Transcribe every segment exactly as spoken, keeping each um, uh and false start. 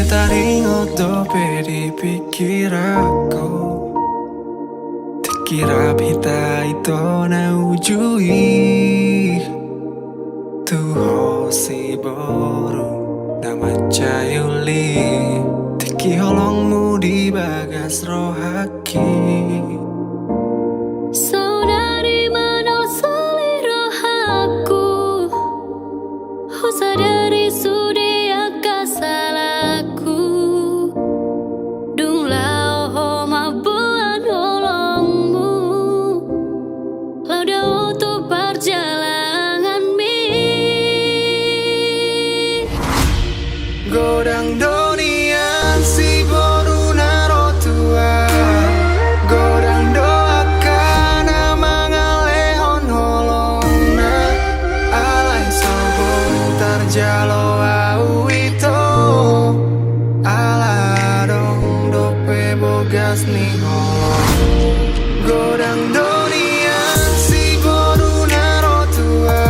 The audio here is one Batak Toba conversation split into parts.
Taringot dope di pikiranku, tingki rap hita ito na uju i. Tu ho si boru na mansai uli, tingki holongmu di bagas rohaki. Saudari manolsoli rohangku, husadari sude angka salangku. Dung laho ho mamboan holongmu, laho dao tu parjalanganmi. Godang do nian si boru na ro tua, godang do angka na mangalehon holongna. Alai so boi tarjalo au ito, ala adong dope bogas ni holong. Godang do nian si boru na ro tua,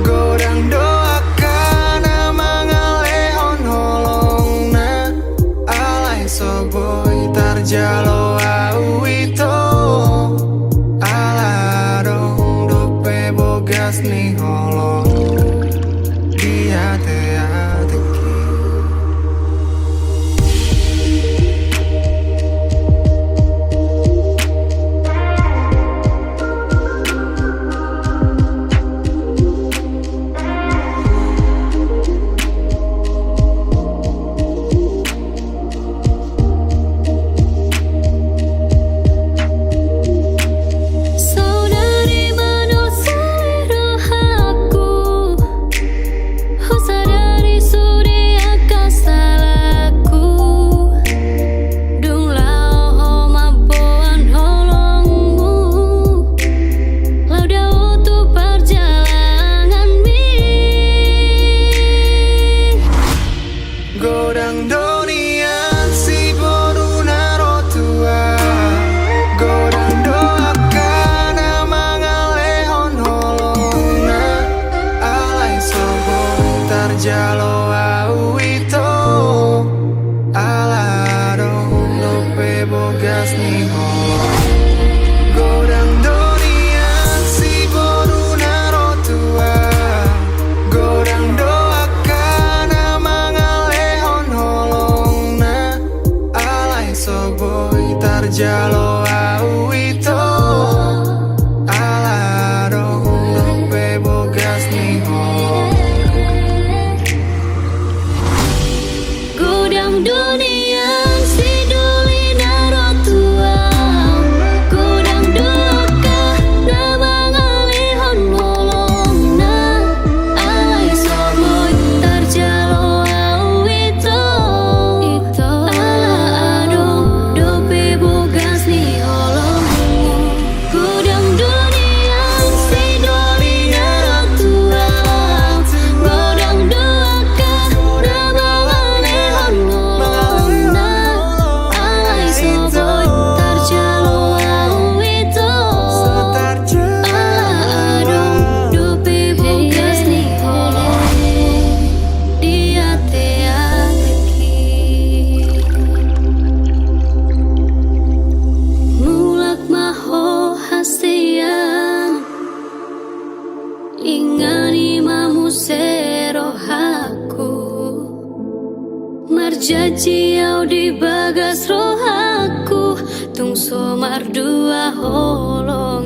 godang do angka na mangalehon holongna. Alai so boi tarjalo au ito, ala adong dope bogas ni holong di ateateki. Saudari manolsoli rohangku, husadari sude angka salangku. Dung laho ho mamboan holongmu, laho dao tu parjalanganmi. Godang do nian si boru na ro tua, godang do angka na mangalehon holongna. Alai so boi tarjalo au ito, ala adong dope bogas ni holong. Godang do nian si boru na ro tua, godang do angka na mangalehon holongna. Alai so boi tarjalo au ito, ala adong dope bogas ni holong. Godang do nian si doli na ro tua, godang do angka na mangalehon holongna. Alai so boi tarjalo au ito, ala adong dope bogas ni holong. Godang do nian si doli na ro tua, godang do angka na mangalehon holongna. Alai so boi tarjalo au ito, ala adong dope bogas ni holong di ateateki. Mulak ma ho hasian, ingani ma muse rohangku. Marjanji au di bagas rohangku, tung so mardua holong.